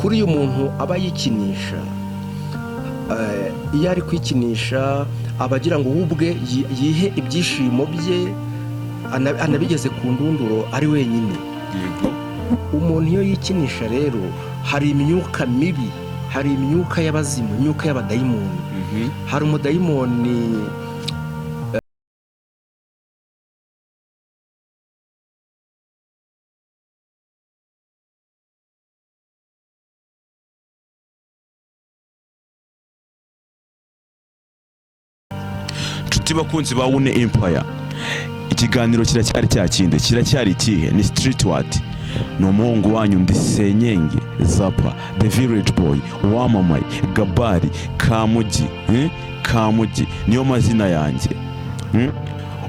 Kuri uyu muntu aba yikinisha, iyo ari kwikinisha aba agira ngo we ubwe yihe ibyishimo bye, anabigeze ku ndunduro ari wenyine. Umuntu iyo yikinisha rero hari imyuka mibi, hari imyuka y'abazimu, imyuka y'abadayimoni. Hari umudayimoni. Nshuti bakunzi ba Wune Empire, ikiganiro kiracyari cya kindi, kiracyari ikihe? Ni Street Word, ni umuhungu wanyu, ndi Senyenge Zapa, the village boy, uwamamaye Gabari Kamugi, Kamugi niyo mazina yanjye.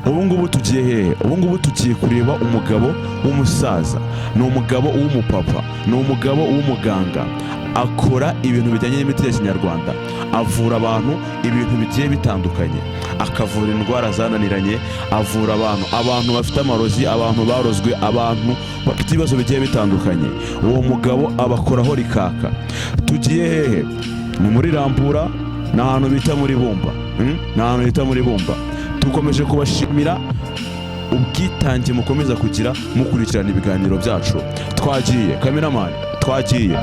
Ubu ngubu tugiye hehe? Ubu ngubu tugiye kureba umugabo w'umusaza, ni umugabo w'umupapa, ni umugabo w'umuganga, akora ibintu bijyanye n'imiti ya kinyarwanda, avura abantu ibintu bigiye bitandukanye, akavura indwara zananiranye, avura abantu bafite amarozi, abantu barozwe, abantu bafite ibibazo bigiye bitandukanye. Uwo mugabo abakoraho rikaka. Tugiye hehe? Ni muri Rambura, ni ahantu bita muri Bumba. Ni ahantu bita muri Bumba. Dukomeje kubashimira ubwitange mukomeza kugira mukurikirana ibiganiro byacu. Twagiye, cameraman, twagiye.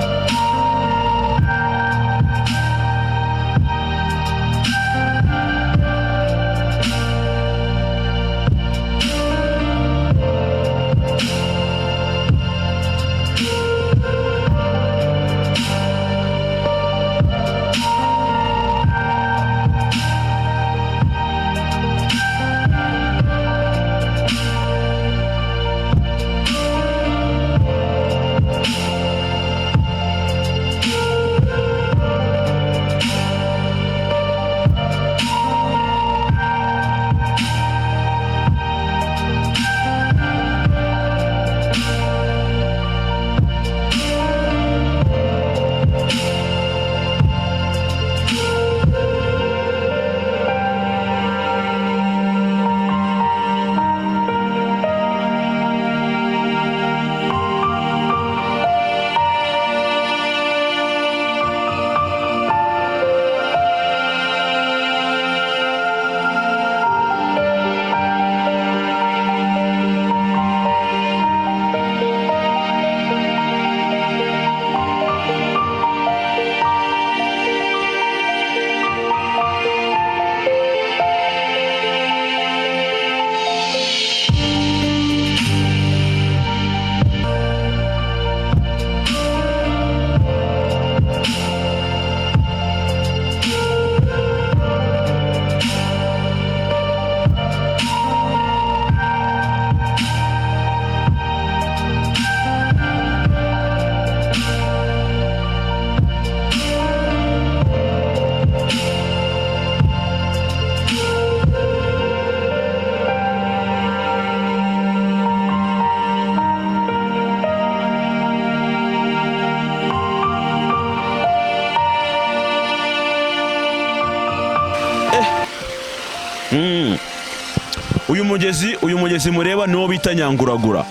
Uyu mugezi mureba niwo bita Nyanguragura.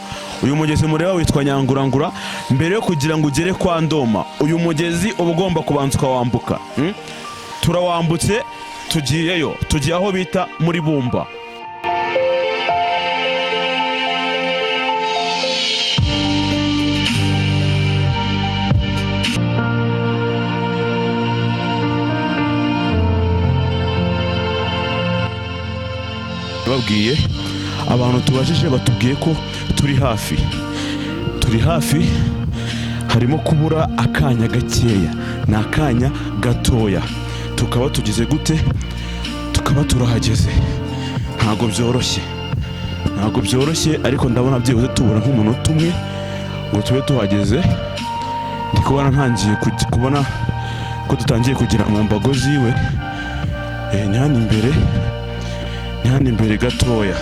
Uyu mugezi mureba witwa Nyangurangura. Mbere yo kugira ngo ugere kwa Ndoma, uyu mugezi uba ugomba kubanza ukawambuka. Turawambutse, tugiyeyo, tugiye aho bita muri Bumba. Babwiye abantu tubajije, batubwiye ko turi hafi, turi hafi, harimo kubura akanya gakeya, ni akanya gatoya tukaba tugize gute, tukaba turahageze. Ntabwo byoroshye, ntabwo byoroshye, ariko ndabona byibuze tubura nk'umunota umwe ngo tube tuhageze. Ndi kubona ntangiye kubona ko dutangiye kugera mu mbago ziwe. Ni hano imbere, ni hano imbere gatoya.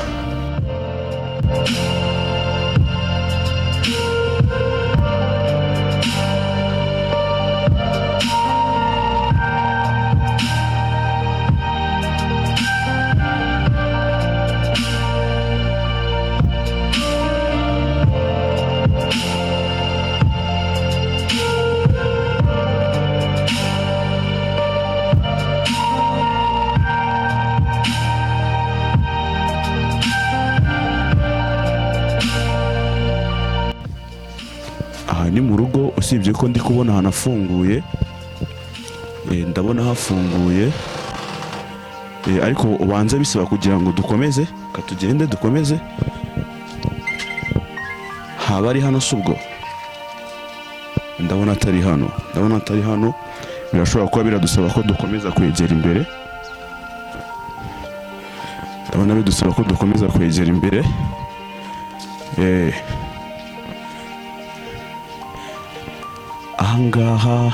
Dore ko ndi kubona hanafunguye. Ndabona hafunguye. Ariko ubanza bisaba kugira ngo dukomeze, katugende dukomeze. Haba ari hano si ubwo? Ndabona atari hano, ndabona atari hano. Birashobora kuba biradusaba ko dukomeza kwegera imbere. Ndabona bidusaba ko dukomeza kwegera imbere. Ahangaha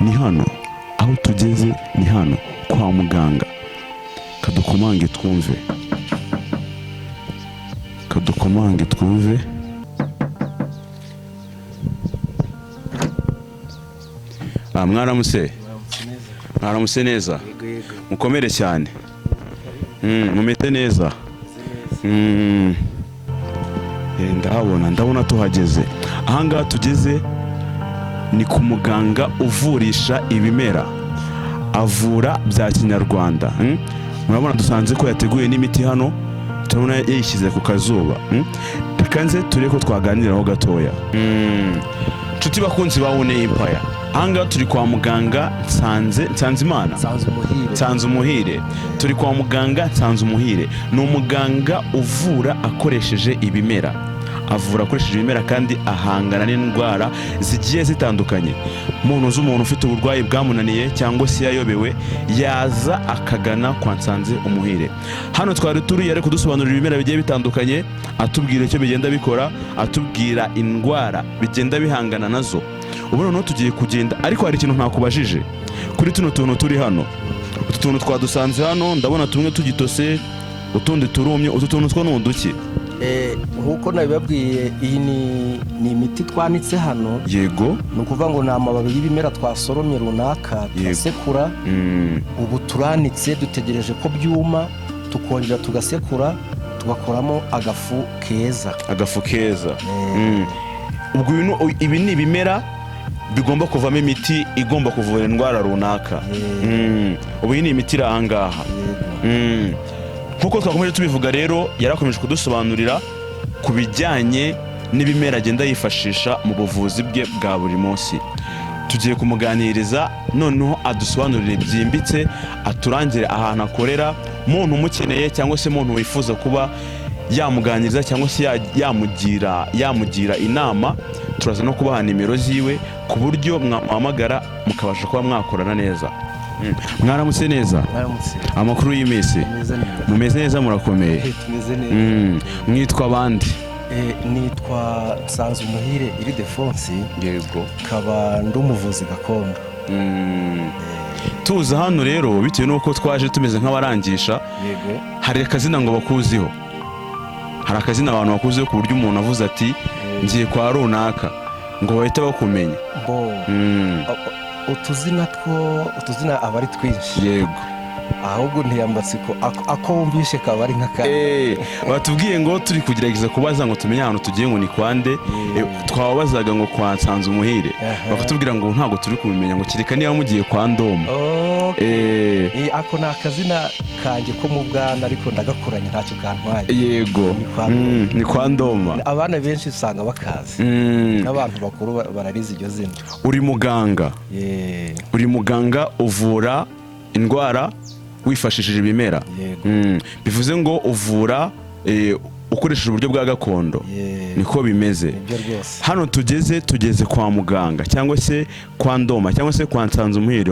ni hano aho tugeze, ni hano kwa muganga. Kadukomange twumve, kadukomange twumve. Mwaramutse, mwaramutse neza, mukomere cyane. Mumeze neza. Ndahabona, ndabona tuhageze. Ahangaha tugeze ni ku muganga uvurisha ibimera, avura bya kinyarwanda. Murabona dusanze ko yateguye n'imiti hano, turabona yayishyize ku kazuba. Reka nze turebe ko twaganiraho gatoya. Nshuti bakunzi ba One Empire, ahangaha turi kwa muganga Nsanze Nsanzimana. Nsanze Umuhire. Nsanze Umuhire. Turi kwa muganga Nsanze Umuhire. Ni umuganga uvura akoresheje ibimera, avura akoresheje ibimera kandi ahangana n'indwara zigiye zitandukanye. Umuntu uzi umuntu ufite uburwayi bwamunaniye cyangwa se yayobewe, yaza akagana kwa Nsanze Umuhire. Hano twari turi, ari kudusobanurira ibimera bigiye bitandukanye, atubwira icyo bigenda bikora, atubwira indwara bigenda bihangana nazo. Ubu noneho tugiye kugenda, ariko hari ikintu ntakubajije kuri tuno tuntu turi hano. Utu tuntu twadusanze hano, ndabona tumwe tugitose, utundi turumye. Utu tuntu two ni uduki? Nk'uko nabibabwiye, iyi ni imiti twanitse hano. Ni ukuvuga ngo ni amababi y'ibimera twasoromye runaka, turasekura. Ubu turanitse, dutegereje ko byuma, tukongera tugasekura, tugakoramo agafu keza. Agafu keza. Ubwo ibi ni ibimera bigomba kuvamo imiti igomba kuvura indwara runaka. Ubu iyi ni imiti iri ahangaha. Nk'uko twakomeje tubivuga rero, yarakomeje kudusobanurira ku bijyanye n'ibimera agenda yifashisha mu buvuzi bwe bwa buri munsi. Tugiye kumuganiriza noneho adusobanurire byimbitse, aturangire ahantu akorera, muntu umukeneye cyangwa se muntu wifuza kuba yamuganiriza cyangwa se yamugira inama. Turaza no kubaha nimero ziwe ku buryo mwamuhamagara mukabasha kuba mwakorana neza. Mwaramutse neza. Mwaramutse. Amakuru y'iminsi? Tumeze neza. Mumeze neza, murakomeye? Tumeze neza. Mwitwa abandi? Nitwa Nsanze Umuhire Iridefonsi, kaba ndi umuvuzi gakondo. Tuza hano rero bitewe n'uko twaje tumeze nk'abarangisha. Hari akazina ngo bakuziho, hari akazina abantu bakuziho ku buryo umuntu avuze ati ngiye kwa runaka, ngo bahite bakumenya. Bo, utuzina two, utuzina aba ari twinshi. Ahubwo ntiyambatsiko ako wumvishe kaba ari nk'aka. Batubwiye ngo turi kugerageza kubaza ngo tumenye ahantu tugiye ngo ni kwande. Twababazaga ngo kwa Nsanze Umuhire, bakatubwira ngo ntabwo turi kubimenya, ngo kereka niba mugiye kwa Ndoma. Ako ni akazina kanjye ko mu bwana, ariko ndagakuranye, ntacyo kantwaye. Ni kwa Ni kwa Ndoma. Abana benshi usanga bakazi, n'abantu bakuru bararizi iryo zina. Uri muganga? Uri muganga uvura indwara wifashishije ibimera? Yego. Bivuze ngo uvura ukoresheje uburyo bwa gakondo? Niko bimeze? Nibyo rwose. Hano tugeze kwa muganga cyangwa se kwa Ndoma cyangwa se kwa Nsanze Umuhire,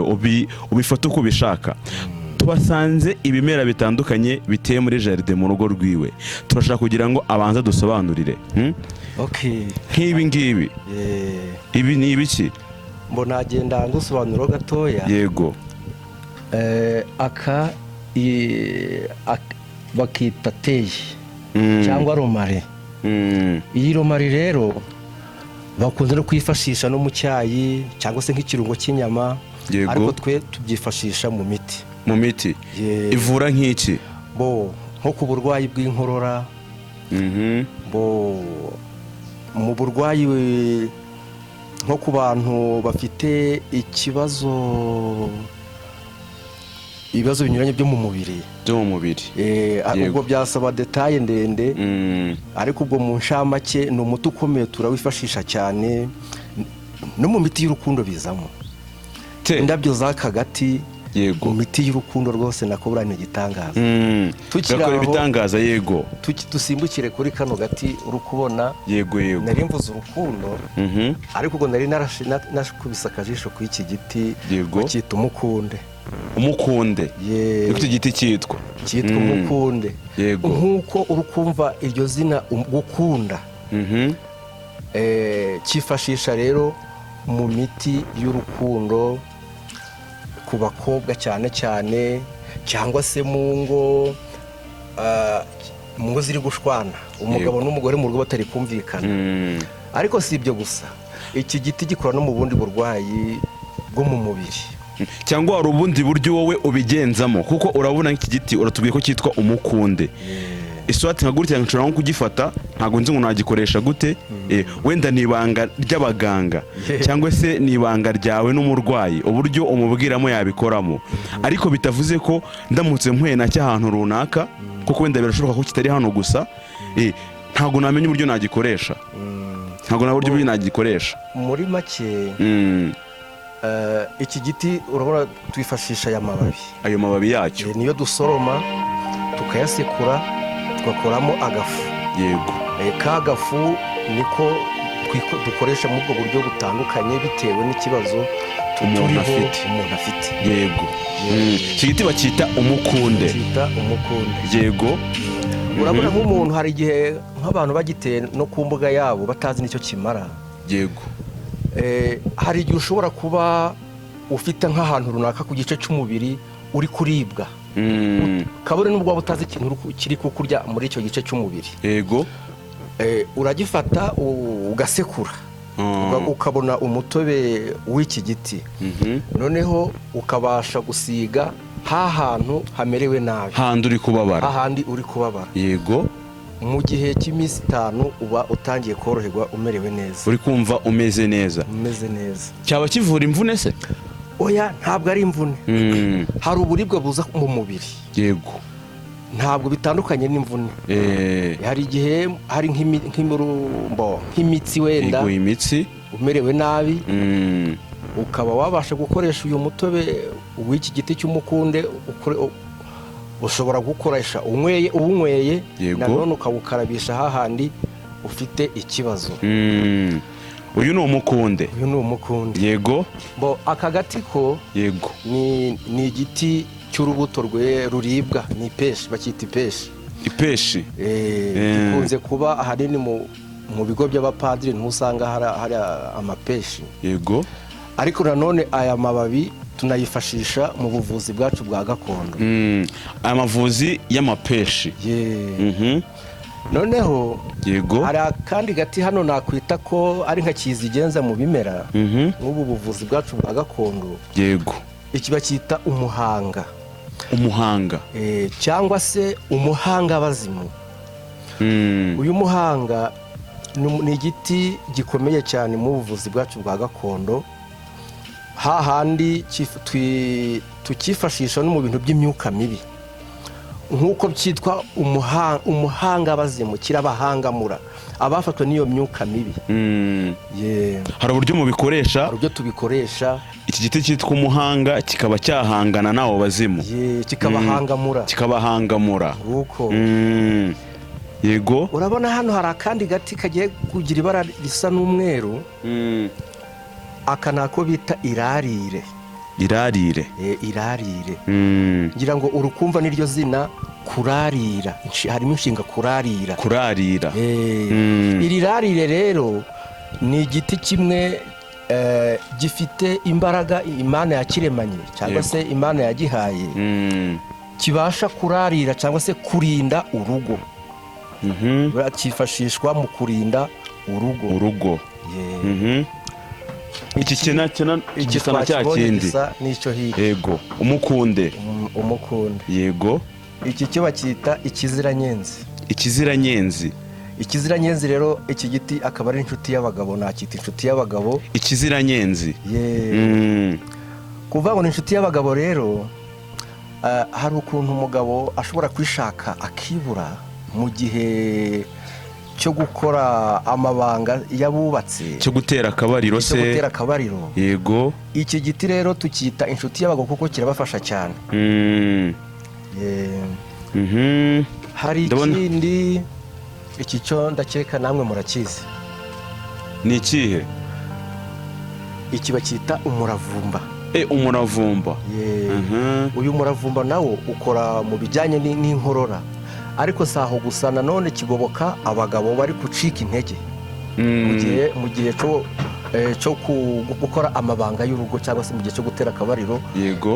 ubifata uko ubishaka. Tubasanze ibimera bitandukanye biteye muri jardin mu rugo rwiwe. Turashaka kugira ngo abanze dusobanurire. Nk'ibi ngibi, ibi ni ibiki? Mbona nagenda ngusobanuraho gatoya. Yego. Aka bakita teyi cyangwa romarin. Iyi romarin rero bakunze no kuyifashisha no mu cyayi cyangwa se nk'ikirungo cy'inyama. Ariko twe tubyifashisha mu miti. Mu miti. Ivura nk'iki? Bo, nko ku burwayi bw'inkorora, bo mu burwayi nko ku bantu bafite ikibazo ibibazo binyuranye byo mu mubiri. Byo mu mubiri. Ubwo byasaba détails ndende, ariko ubwo mu nshamake ni umuti ukomeye, turawifashisha cyane no mu miti y'urukundo bizamo. Te. Indabyo z'aka gati mu miti y'urukundo rwose nako buriya ni igitangaza. Tukiri Gakora aho- ibitangaza, yego. Dusimbukire kuri kano gati uri kubona. yego yego Nari mvuze urukundo, ariko ubwo nari nakubise akajisho kuri iki giti. Bacyita umukunde. Umukunde? Ye. Niko icyo giti cyitwa? Cyitwa umukunde. Nk'uko uri kumva iryo zina, gukunda, cyifashisha rero mu miti y'urukundo ku bakobwa cyane cyane, cyangwa se mu ngo ziri gushwana, umugabo n'umugore mu rugo batari kumvikana. Ariko si ibyo gusa, iki giti gikora no mu bundi burwayi bwo mu mubiri. Cyangwa hari ubundi buryo wowe ubigenzamo? Kuko urabona nk'iki giti uratubwiye ko cyitwa umukunde, iswati nka gutya nshobora nko kugifata, ntabwo nzi ngo nagikoresha gute. Wenda ni ibanga ry'abaganga cyangwa se ni ibanga ryawe n'umurwayi, uburyo umubwiramo yabikoramo. Ariko bitavuze ko ndamutse mpuye nacyo ahantu runaka, kuko wenda birashoboka ko kitari hano gusa, ntabwo namenya uburyo nagikoresha, ntabwo nabona uburyo nagikoresha. Muri make, iki giti urabona twifashisha aya mababi. Ayo mababi yacyo. Niyo dusoroma, tukayasekura, tugakoramo agafu. Ka gafu niko dukoresha muri ubwo buryo butandukanye bitewe n'ikibazo umuntu turiho afite. Umuntu afite. Yego. Iki giti bacyita umukunde. Cyita umukunde. Urabona nk'umuntu, hari igihe nk'abantu bagiteye no ku mbuga yabo batazi n'icyo kimara. Hari igihe ushobora kuba ufite nk'ahantu runaka ku gice cy'umubiri uri kuribwa, kabone n'ubwo waba utazi ikintu kiri kukurya muri icyo gice cy'umubiri. Uragifata ugasekura, ukabona umutobe w'iki giti, noneho ukabasha gusiga ha hantu hamerewe nabi, handi uri kubabara. Hahandi uri kubabara. Mu gihe cy'iminsi 5 uba utangiye koroherwa, umerewe neza. Uri kumva umeze neza. Umeze neza. Cyaba kivura imvune se? Oya, ntabwo ari imvune. Hari uburibwe buza mu mubiri. Ntabwo bitandukanye n'imvune. Hari igihe hari nk'imurumbo, nk'imitsi wenda, Imitsi. umerewe nabi, ukaba wabasha gukoresha uyu mutobe w'iki giti cy'umukunde. Ushobora gukoresha unyweye, uwunyweye, nanone ukawukarabisha hahandi ufite ikibazo. Uyu ni umukunde. Uyu ni umukunde. Bo aka gati ko ni igiti cy'urubuto rwe ruribwa, ni ipeshi, bacyita ipeshi. Ipeshi. Gikunze kuba ahanini mu bigo by'abapadiri, ntusanga hari amapeshi. Ariko nanone aya mababi tunayifashisha mu buvuzi bwacu bwa gakondo. Amavuzi y'amapeshi. Noneho hari akandi gati hano nakwita ko ari nka kizigenza mu bimera nk'ubu buvuzi bwacu bwa gakondo. Iki bacyita umuhanga. Umuhanga. Cyangwa se umuhangabazimu. Uyu muhanga ni igiti gikomeye cyane mu buvuzi bwacu bwa gakondo, hahandi tukifashisha no mu bintu by'imyuka mibi. Nk'uko byitwa umuhangabazimu, kirabahangamura abafatwa n'iyo myuka mibi. Hari uburyo mubikoresha? Hari uburyo tubikoresha. Iki giti cyitwa umuhanga kikaba cyahangana n'abo bazimu? Ye, kikabahangamura. Kikabahangamura. Nguko. Yego. Urabona hano hari akandi gati kagiye kugira ibara risa n'umweru. Aka ni ako bita irarire. Irarire. Irarire. Ngira ngo urukumva n'iryo zina kurarira. Harimo inshinga kurarira. Kurarira. Iri rarire rero ni igiti kimwe gifite imbaraga Imana yakiremanye, cyangwa se Imana yagihaye, kibasha kurarira cyangwa se kurinda urugo. Cyifashishwa mu kurinda urugo. Urugo. Iki kina kina Iki gisa na cya twakibonye, kindi. Gisa n'icyo hirya. Yego, umukunde. Umukunde. Iki cyo bacyita ikiziranyenzi. Ikiziranyenzi. Ikiziranyenzi rero, iki giti akaba ari inshuti y'abagabo, nacyita inshuti y'abagabo. Ikiziranyenzi. Ye. Kuvuga ngo ni inshuti y'abagabo rero, Hari ukuntu umugabo ashobora kwishaka akibura mu gihe cyo gukora amabanga y'abubatse, Cyo gutera akabariro cyo se? gutera akabariro. Iki giti rero tukita inshuti y'abagabo kuko kirabafasha cyane. Hari ikindi, iki cyo ndakeka namwe murakizi. Ni ikihe? Iki bacyita umuravumba. Umuravumba. Uyu muravumba nawo ukora mu bijyanye n'inkorora, ariko si aho gusa, nanone kigoboka abagabo bari gucika intege mu gihe cyo gukora amabanga y'urugo cyangwa se mu gihe cyo gutera akabariro.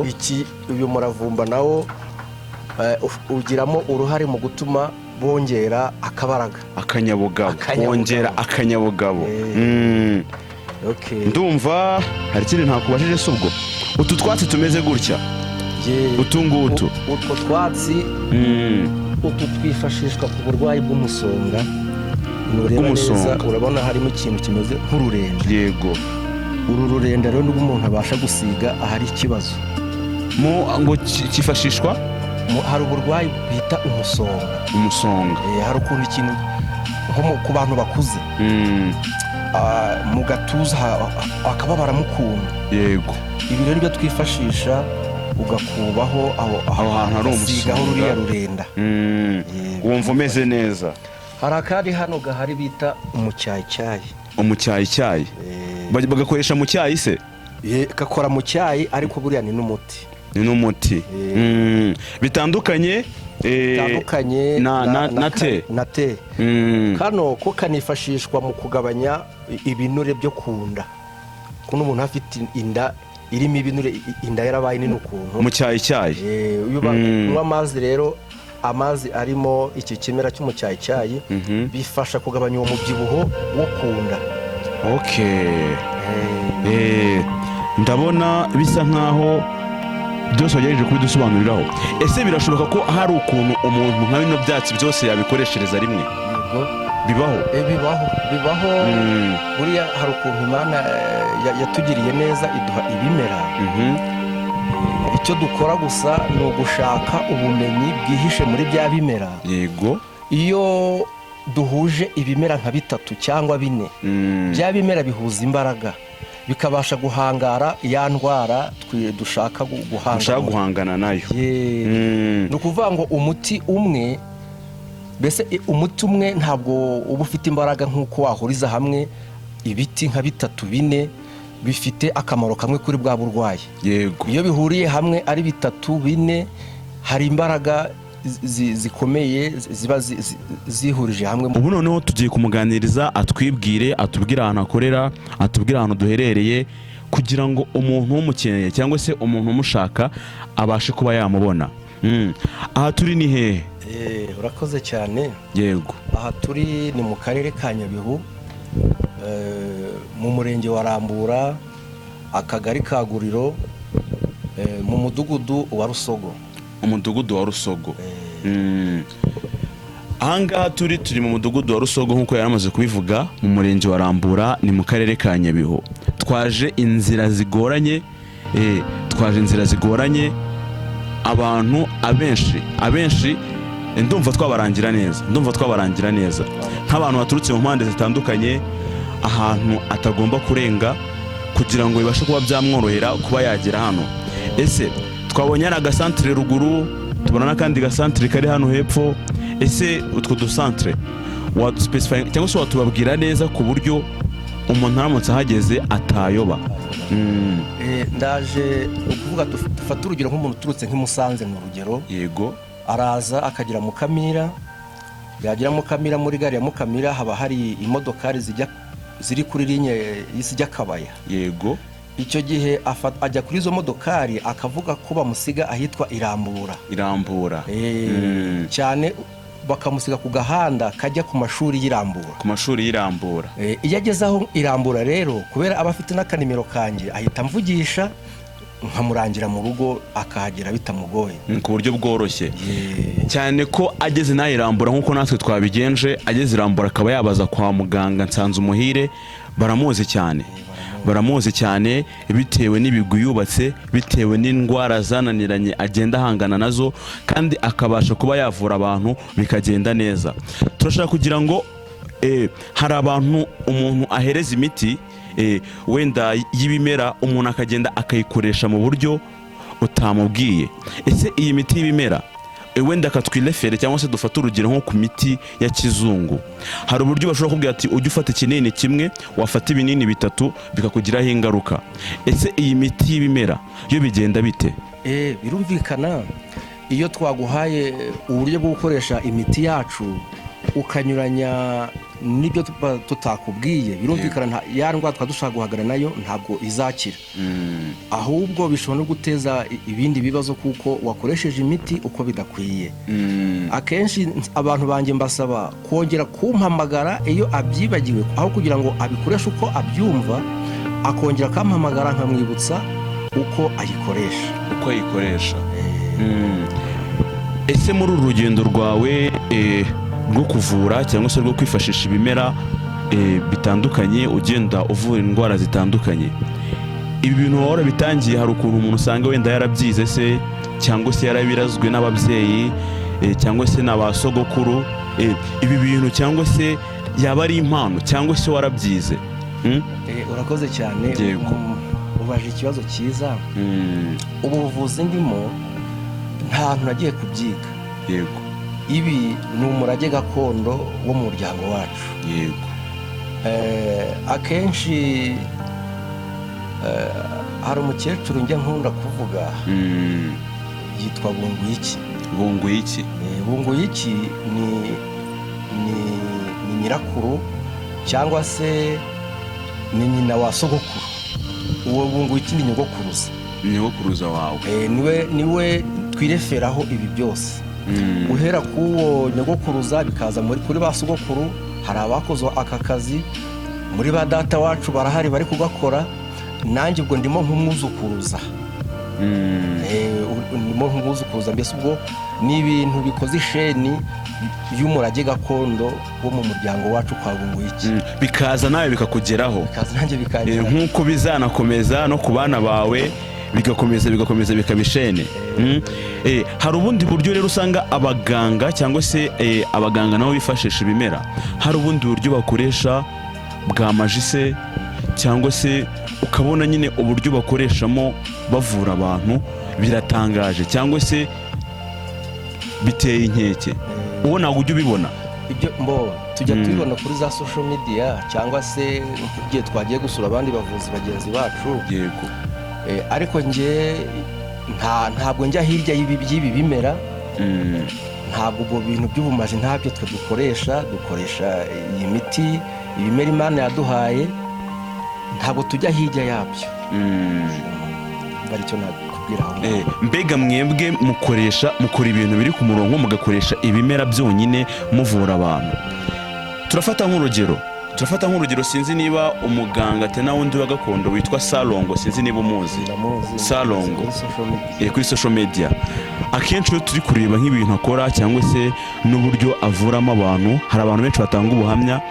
Iki, uyu muravumba nawo ugiramo uruhare mu gutuma bongera akabaraga. Akanyabugabo. Akanyabugabo. Wongera akanyabugabo. Okay. Ndumva hari ikindi ntakubajije se ubwo? Utu twatsi tumeze gutya, utu ngutu? Utwo twatsi, utu twifashishwa ku burwayi bw'umusonga. Nureba neza, Bw'umusonga. urabona harimo ikintu kimeze nk'ururenda. Uru rurenda rero nibwo umuntu abasha gusiga ahari ikibazo. Mu ngo cyifashishwa Hari uburwayi bita umusonga. Umusonga. Hari ukuntu ikintu nko ku bantu bakuze, mu gatuza hakababaramo ukuntu. Ibi rero nibyo twifashisha, ugakubaho aho Aho hantu hari ugasigaho umusonga. ruriya rurenda. Wumva umeze neza. Hari akandi hano gahari bita umucyayicyayi. Umucyayicyayi. Bagakoresha mu cyayi se? Gakora mu cyayi, ariko buriya ni n'umuti. Ni n'umuti. Bitandukanye Bitandukanye na te. Na te. Kano ko kanifashishwa mu kugabanya ibinure byo ku nda, kuno umuntu afite inda irimo ibinure, inda yarabaye nini ukuntu. Mu cyayicyayi. Iyo unywa amazi rero, amazi arimo iki kimera cy'umucyayicyayi, bifasha kugabanya uwo mubyibuho wo ku nda. Okay. Ndabona bisa nkaho byose wagerageje kubidusobanuriraho. Ese birashoboka ko hari ukuntu umuntu nka bino byatsi byose yabikoreshereza rimwe? Yego. Bibaho? Bibaho, bibaho. Buriya hari ukuntu Imana yatugiriye neza, iduha ibimera. Icyo dukora gusa ni ugushaka ubumenyi bwihishe muri bya bimera. Iyo duhuje ibimera nka bitatu cyangwa bine, bya bimera bihuza imbaraga, bikabasha guhangara ya ndwara dushaka guhangana. Ushaka guhangana nayo. Ni ukuvuga ngo umuti umwe, mbese umuti umwe ntabwo uba ufite imbaraga nk'uko wahuriza hamwe ibiti nka bitatu, bine bifite akamaro kamwe kuri bwa burwayi. Iyo bihuriye hamwe ari bitatu, bine, hari imbaraga zikomeye ziba zihurije hamwe. Ubu noneho tugiye kumuganiriza, atwibwire, atubwire ahantu akorera, atubwire ahantu duherereye, kugira ngo umuntu umukeneye cyangwa se umuntu umushaka abashe kuba yamubona. Aha turi ni hehe? Urakoze cyane. Aha turi ni mu karere ka Nyabihu, mu murenge wa Rambura, akagari ka Guriro, mu mudugudu wa Rusogo. Umudugudu wa Rusogo. Ahangaha turi mu mudugudu wa Rusogo nk'uko yari amaze kubivuga, mu murenge wa Rambura, ni mu karere ka Nyabihu. Twaje inzira zigoranye, twaje inzira zigoranye. Abantu abenshi ndumva twabarangira neza, ndumva twabarangira neza nk'abantu baturutse mu mpande zitandukanye, ahantu atagomba kurenga kugira ngo bibashe kuba byamworohera kuba yagera hano. Ese twabonye hari agasantire ruguru, tubona n'akandi gasantire kari hano hepfo. Ese utwo dusantere wadusipesifayinga cyangwa se watubabwira neza ku buryo umuntu aramutse ahageze atayoba? Ndaje, ni ukuvuga dufate urugero nk'umuntu uturutse nk'i Musanze, ni urugero. Araza akagera Mukamira, yagera Mukamira, muri gare ya Mukamira haba hari imodokari zijya, ziri kuri ligne zijya Kabaya. Icyo gihe ajya kuri izo modokari akavuga ko bamusiga ahitwa Irambura. Irambura. Cyane, bakamusiga ku gahanda kajya ku mashuri y'Irambura. Ku mashuri y'Irambura. Iyo ageze aho Irambura rero, kubera aba afite n'akanimero kanjye, ahita amvugisha nkamurangira mu rugo, akahagera bitamugoye. Ku buryo bworoshye cyane ko ageze naho Irambura, nk'uko natwe twabigenje, ageze Irambura akaba yabaza kwa muganga Nsanzumuhire, baramuzi cyane. Baramuzi cyane bitewe n'ibigwi yubatse, bitewe n'indwara zananiranye agenda ahangana nazo, kandi akabasha kuba yavura abantu bikagenda neza. Turashaka kugira ngo hari abantu umuntu ahereza imiti wenda y'ibimera, umuntu akagenda akayikoresha mu buryo utamubwiye. Ese iyi miti y'ibimera, wenda akatwirefere cyangwa se dufate urugero nko ku miti ya kizungu, hari uburyo bashobora kubwira ati ujye ufata ikinini kimwe, wafata ibinini bitatu bikakugiraho ingaruka. Ese iyi miti y'ibimera yo bigenda bite? Birumvikana, iyo twaguhaye uburyo bwo gukoresha imiti yacu ukanyuranya n'ibyo tutakubwiye, birumvikana ya ndwara twaba dushaka guhangana nayo ntabwo izakira, ahubwo bishobora no guteza ibindi bibazo kuko wakoresheje imiti uko bidakwiye. Akenshi abantu banjye mbasaba kongera kumpamagara iyo abyibagiwe, aho kugira ngo abikoreshe uko abyumva, akongera akampamagara nkamwibutsa uko ayikoresha. Uko ayikoresha. Ese muri uru rugendo rwawe rwo kuvura cyangwa se rwo kwifashisha ibimera bitandukanye, ugenda uvura indwara zitandukanye, ibi bintu waba warabitangiye? Hari ukuntu umuntu usanga wenda yarabyize se, cyangwa se yarabirazwe n'ababyeyi, cyangwa se na ba sogokuru, ibi bintu, cyangwa se yaba ari impano, cyangwa se warabyize? Urakoze cyane. Yego. Ubaje ikibazo cyiza. Ubu buvuzi ndimo nta hantu nagiye kubyiga. Ibi ni umurage gakondo wo mu muryango wacu. Akenshi hari umukecuru njya nkunda kuvuga, yitwa Bunguyiki. Bunguyiki. Bunguyiki ni nyirakuru cyangwa se ni nyina wa sogokuru. Uwo Bunguyiki ni nyogokuruza. Nyogokuruza wawe. Niwe twireferaho ibi byose. Guhera k'uwo nyogokuruza bikaza muri kuri ba sogokuru, hari abakoze aka kazi, muri ba data wacu barahari bari kugakora, nanjye ubwo ndimo nk'umwuzukuruza. Ndimo nk'umwuzukuruza, mbese ubwo ni ibintu bikoze isheni y'umurage gakondo wo mu muryango wacu kwa Bunguyiki. Bikaza nawe bikakugeraho. Bikaza nanjye bikangeraho. Nk'uko bizanakomeza no ku bana bawe, bigakomeza bigakomeza bikaba ishene. Hari ubundi buryo rero usanga abaganga cyangwa se abaganga nabo bifashisha ibimera, hari ubundi buryo bakoresha bwa magie se, cyangwa se ukabona nyine uburyo bakoreshamo bavura abantu biratangaje cyangwa se biteye inkeke. Uwo ntabwo ujya ubibona? Ibyo mbo tujya tubibona kuri za social media, cyangwa se igihe twagiye gusura abandi bavuzi bagenzi bacu. Ariko njye ntabwo njya hirya y'ibi bimera. Ntabwo ubwo bintu by'ubumaji ntabyo twe dukoresha. Dukoresha iyi miti, ibimera Imana yaduhaye, ntabwo tujya hirya yabyo. Mba aricyo nakubwira aho ngaho. Mbega mwebwe mukoresha, mukora ibintu biri ku murongo, mugakoresha ibimera byonyine muvura abantu. Turafata nk'urugero, sinzi niba umuganga tena wundi wa gakondo witwa Salongo, sinzi niba umuzi. Ndamuzi. Salongo. Kuri social media. Kuri social media akenshi iyo turi kureba nk'ibintu akora cyangwa se n'uburyo avuramo abantu, hari abantu benshi batanga ubuhamya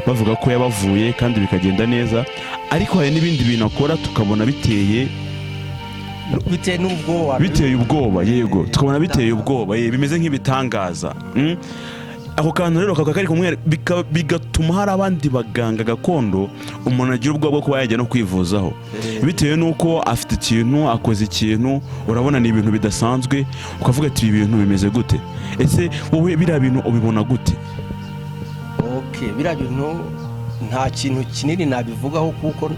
bavuga ko yabavuye kandi bikagenda neza, ariko hari n'ibindi bintu akora tukabona biteye Bitewe n'ubwoba. Biteye ubwoba, yego, tukabona biteye ubwoba, bimeze nk'ibitangaza. Ako kantu rero kakaba kari kumwe, bigatuma hari abandi baganga gakondo umuntu agira ubwoba bwo kuba yajya no kwivuzaho, bitewe n'uko afite ikintu, akoze ikintu, urabona ni ibintu bidasanzwe, ukavuga ati ibi bintu bimeze gute? Ese wowe biriya bintu ubibona gute? Okay, biriya bintu nta kintu kinini nabivugaho kuko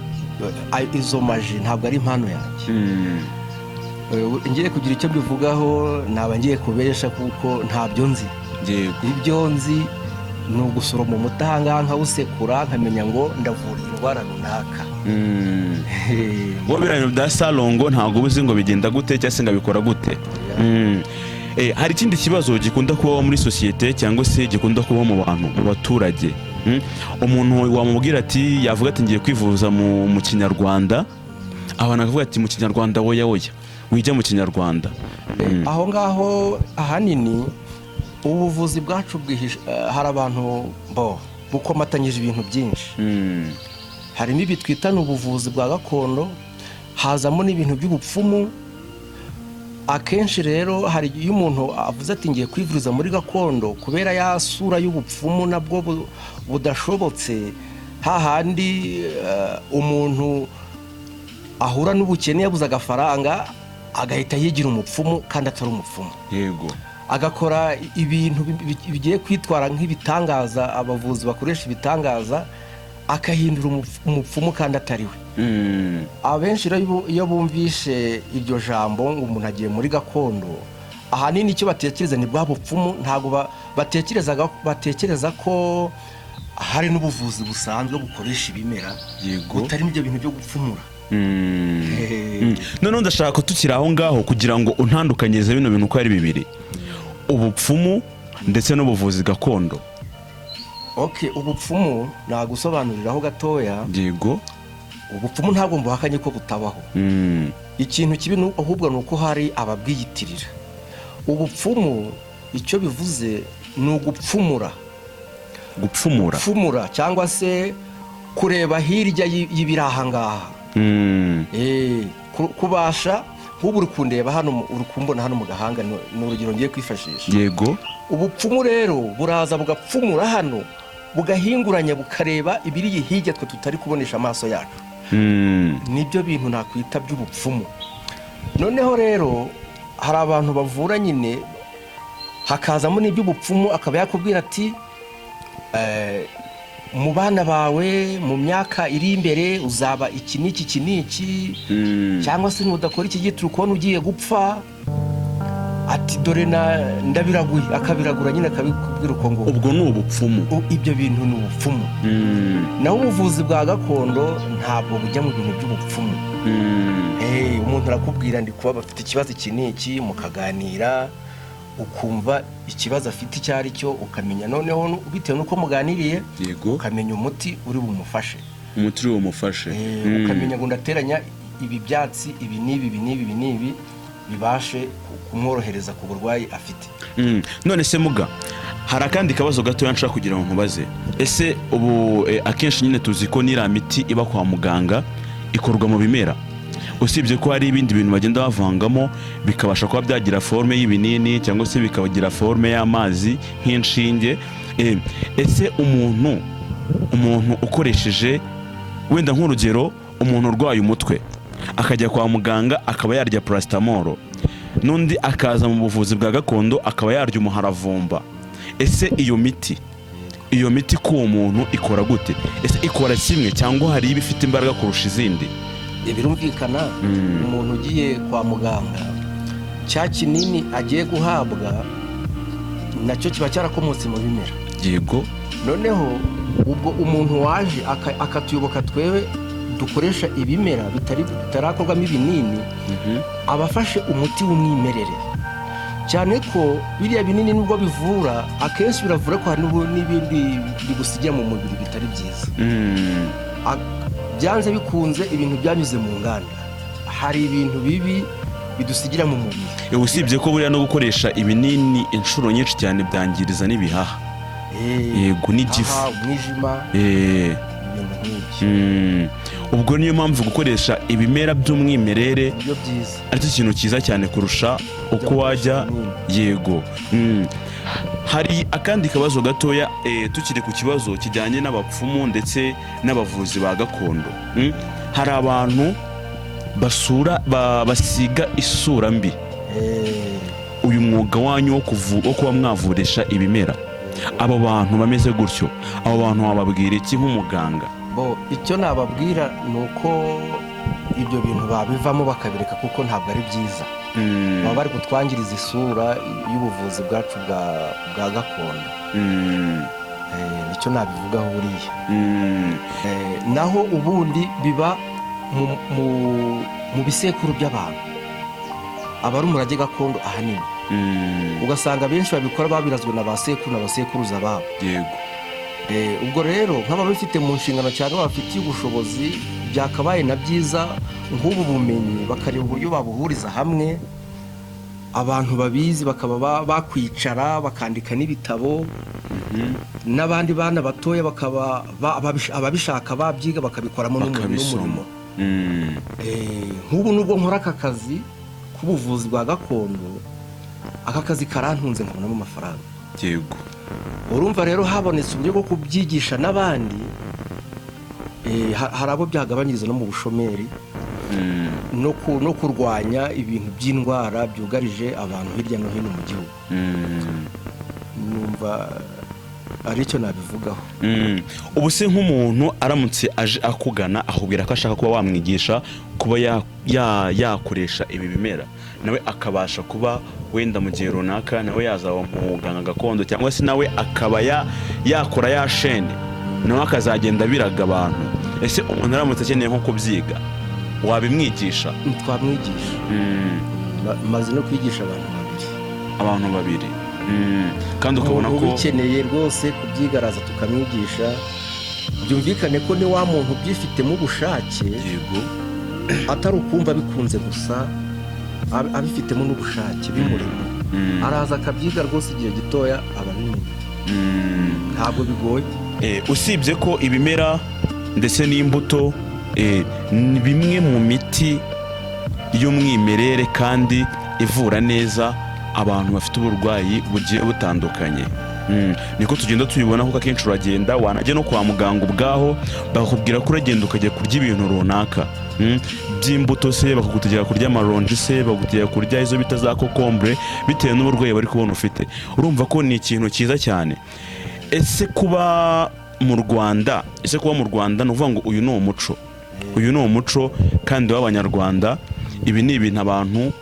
izo magie ntabwo ari impano yanjye. Ngiye kugira icyo mbivugaho naba ngiye kubesha kuko ntabyo nzi. Ibyo nzi ni ugusoroma umuti ahangaha nkawusekura, nkamenya ngo ndavura indwara runaka. Wowe biriya bintu bya Salongo ntabwo uba uzi ngo bigenda gute cyangwa se ngo abikora gute. Hari ikindi kibazo gikunda kubaho muri sosiyete cyangwa se gikunda kubaho mu bantu, mu baturage. Umuntu wamubwira ati, yavuga ati ngiye kwivuza mu kinyarwanda, abantu bakavuga ati mu kinyarwanda woya woya, wijya mu kinyarwanda. Aho ngaho ahanini ubuvuzi bwacu bwihishe, hari abantu bo bukomatanyije ibintu byinshi. Harimo ibi twitana ubuvuzi bwa gakondo, hazamo n'ibintu by'ubupfumu. Akenshi rero hari iyo umuntu avuze ati ngiye kwivuriza muri gakondo, kubera ya sura y'ubupfumu nabwo budashobotse, hahandi umuntu ahura n'ubukene yabuze agafaranga agahita yigira umupfumu kandi atari umupfumu. Agakora ibintu bigiye kwitwara nk'ibitangaza, abavuzi bakoresha ibitangaza, akahindura umupfumu kandi atari we. Abenshi rero iyo bumvishe iryo jambo ngo umuntu agiye muri gakondo, ahanini icyo batekereza ni bwa bupfumu. Ntabwo batekereza ko hari n'ubuvuzi busanzwe bukoresha ibimera butarimo ibyo bintu byo gupfumura. Noneho ndashaka ko tukiri aho ngaho kugira ngo untandukanyirize bino bintu uko ari bibiri, ubupfumu ndetse n'ubuvuzi gakondo. Ok, ubupfumu nagusobanuriraho gatoya. Ubupfumu ntabwo mbuhakanye ko butabaho. Ikintu kibi ahubwo ni uko hari ababwiyitirira. Ubupfumu icyo bivuze ni ugupfumura. Gupfumura. Gupfumura cyangwa se kureba hirya y'ibiri aha ngaha. Kubasha nk'ubu uri kundeba hano, uri kumbona hano mu gahanga, ni urugero ngiye kwifashisha. Ubupfumu rero buraza bugapfumura hano, bugahinguranya, bukareba ibiri hirya twe tutari kubonesha amaso yacu. Nibyo bintu nakwita by'ubupfumu. Noneho rero hari abantu bavura nyine hakazamo n'iby'ubupfumu, akaba yakubwira ati mu bana bawe mu myaka iri imbere uzaba iki n'iki, iki n'iki, cyangwa se nudakora iki giti uri kubona ugiye gupfa, ati dore na ndabiraguye, akabiragura nyine, akabikubwira uko nguko. Ubwo ni ubupfumu. Ibyo bintu ni ubupfumu. Naho ubuvuzi bwa gakondo ntabwo bujya mu bintu by'ubupfumu. Umuntu arakubwira ndi kuba bafite ikibazo iki n'iki, mukaganira, ukumva ikibazo afite icyo ari cyo, ukamenya noneho bitewe n'uko muganiriye, ukamenya umuti uri bumufashe. Umuti uri bumufashe. Ukamenya ngo ndateranya ibi byatsi ibi n'ibi, ibi n'ibi, ibi n'ibi, bibashe kumworohereza ku burwayi afite. None se muga, hari akandi kabazo gatoya nshaka kugira ngo nkubaze. Ese ubu akenshi nyine tuzi ko n'iriya miti iba kwa muganga ikorwa mu bimera, usibye ko hari ibindi bintu bagenda bavangamo bikabasha kuba byagira forme y'ibinini cyangwa se bikagira forme y'amazi nk'inshinge. Ese umuntu ukoresheje wenda nk'urugero umuntu urwaye umutwe akajya kwa muganga akaba yarya paracetamol, n'undi akaza mu buvuzi bwa gakondo akaba yarya umuharavumba, ese iyo miti ku uwo muntu ikora gute? Ese ikora kimwe cyangwa hari iba ifite imbaraga kurusha izindi? Birumvikana, umuntu ugiye kwa muganga, cya kinini agiye guhabwa nacyo kiba cyarakomotse mu bimera. Noneho ubwo umuntu waje akatuyoboka twewe dukoresha ibimera bitarakorwamo ibinini, aba afashe umuti w'umwimerere, cyane ko biriya binini nubwo bivura, akenshi biravura ko hari n'ibindi bigusigira mu mubiri bitari byiza. Byanze bikunze ibintu byanyuze mu nganda hari ibintu bibi bidusigira mu mubiri. Usibye ko buriya no gukoresha ibinini inshuro nyinshi cyane byangiriza n'ibihaha. Yego, n'igifu. Aha, umwijima, ibintu nk'ibyo. Ubwo niyo mpamvu gukoresha ibimera by'umwimerere nibyo byiza, aricyo kintu cyiza cyane kurusha uko wajya. Yego. Hari akandi kabazo gatoya, tukiri ku kibazo kijyanye n'abapfumu ndetse n'abavuzi ba gakondo. Hari abantu basura basiga isura mbi uyu mwuga wanyu wo kuba mwavurisha ibimera. Abo bantu bameze gutyo, abo bantu wababwira iki nk'umuganga? Bo, icyo nababwira ni uko ibyo bintu babivamo bakabireka, kuko ntabwo ari byiza. Baba bari kutwangiriza isura y'ubuvuzi bwacu bwa gakondo. Nicyo nabivugaho buriya. Naho ubundi biba mu bisekuru by'abantu, aba ari umurage gakondo ahanini. Ugasanga benshi babikora babirazwe na ba sekuru na ba sekuruza babo. Ubwo rero nk'ababifite mu nshingano cyane, babafitiye ubushobozi, byakabaye na byiza nk'ubu bumenyi bakareba uburyo babuhuriza hamwe. Abantu babizi bakaba bakwicara bakandika n'ibitabo, n'abandi bana batoya bakaba ababishaka babyiga, bakabikoramo Bakabisoma. n'umurimo. Nk'ubu nubwo nkora aka kazi k'ubuvuzi bwa gakondo, aka kazi karantunze, nkabonamo amafaranga. Urumva rero habonetse uburyo bwo kubyigisha n'abandi, hari abo byagabanyiriza no mu bushomeri, no kurwanya ibintu by'indwara byugarije abantu hirya no hino mu gihugu. Numva aricyo nabivugaho. Ubu se nk'umuntu aramutse aje akugana, akubwira ko ashaka kuba wamwigisha kuba yakoresha ibi bimera, nawe akabasha kuba wenda mu gihe runaka nawe yazaba muganga gakondo, cyangwa se nawe akaba yakora ya shene, nawe akazagenda abiraga abantu, ese umuntu aramutse akeneye nko kubyiga wabimwigisha? Twamwigisha. Maze no kwigisha abantu babiri. Abantu babiri. Kandi ukabona Umuntu ko ubikeneye rwose kubyigaraza tukamwigisha. Byumvikane ko ni wa muntu ubyifitemo ubushake, atari ukumva bikunze gusa, abifitemo n'ubushake bimurimo, araza akabyiga rwose, igihe gitoya aba abimenye. Ntabwo bigoye. Usibye ko ibimera ndetse n'imbuto ni bimwe mu miti y'umwimerere kandi ivura neza abantu bafite uburwayi bugiye butandukanye. Niko tugenda tubibona, kuko akenshi uragenda wanajya no kwa muganga ubwaho bakakubwira ko uragenda ukajya kurya ibintu runaka, by'imbuto se, bakagutegeka kurya amaronji se, bakagutegeka kurya izo bita za kokombure, bitewe n'uburwayi bari kubona ufite. Urumva ko ni ikintu cyiza cyane. Ese kuba mu Rwanda, ni ukuvuga ngo uyu ni umuco, uyu ni umuco kandi w'Abanyarwanda. Ibi ni ibintu abantu